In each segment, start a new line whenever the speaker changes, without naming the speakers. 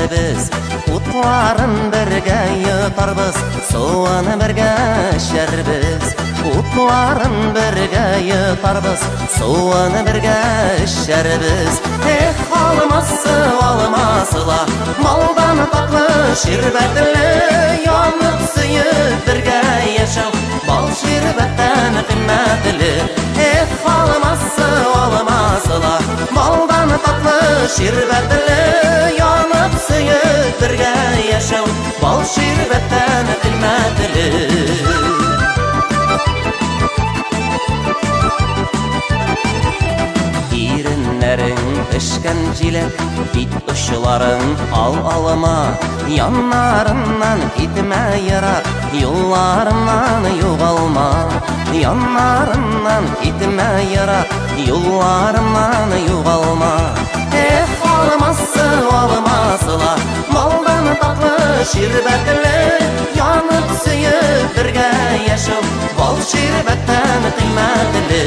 яшәрбез. Утларын бергә йотарбыз, суын бергә эчәрбез. Утларын бергә йотарбыз, суын бергә эчәрбез. Эх, алмасы, алмасы ла, балдан татлы, ширбәтле, янып сөеп бергә яшәү, бал ширбәттән кыйммәтле. Эх, алмасы, алмасы ла, балдан татлы, ширбәтле, янып сөеп бергә яшәү, бал ширбәттән кыйммәтле. Иреннәрең пешкән җиләк, бит очларың ал алма, яннарыннан китмә ерак, юлларымнан югалма. Яннарыннан китмә ерак, юлларымнан югалма. Эх, алмасы, алмасы ла, балдан татлы, ширбәтле, янып сөеп бергә яшәү, бал ширбәттән кыйммәтле.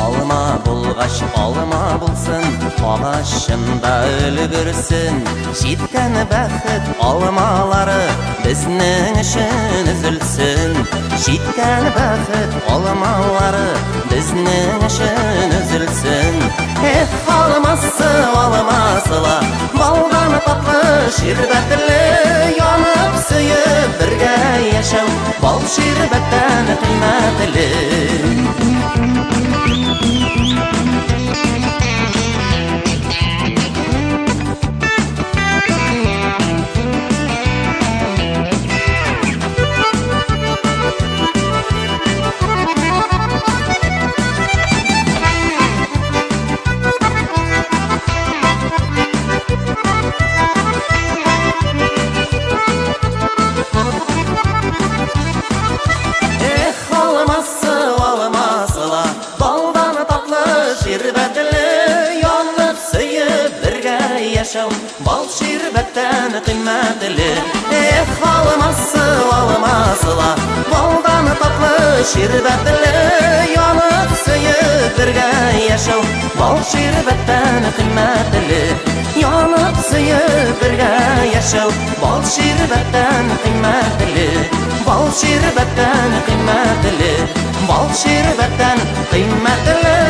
Алма булгач алма булсын, агачында өлгерсен. Җиткән бәхет алмалары безнең өчен өзелсен. Җиткән бәхет алмалары безнең өчен өзелсен. Эх, алмасы, алмасы ла, балдан татлы, ширбәтле, янып сөеп бергә яшәү, бал ширбәттән кыйммәтле. Эх, алмасы, алмасы ла, балдан татлы, ширбәтле, янып сөеп бергә яшәү, бал ширбәттән кыйммәтле. Эх, алмасы, алмасы ла, балдан татлы, ширбәтле, янып сөеп бергә яшәү, бал ширбәттән кыйммәтле. Янып сөеп бергә яшәү, бал ширбәттән кыйммәтле. Бал ширбәттән кыйммәтле, бал ширбәттән кыйммәтле.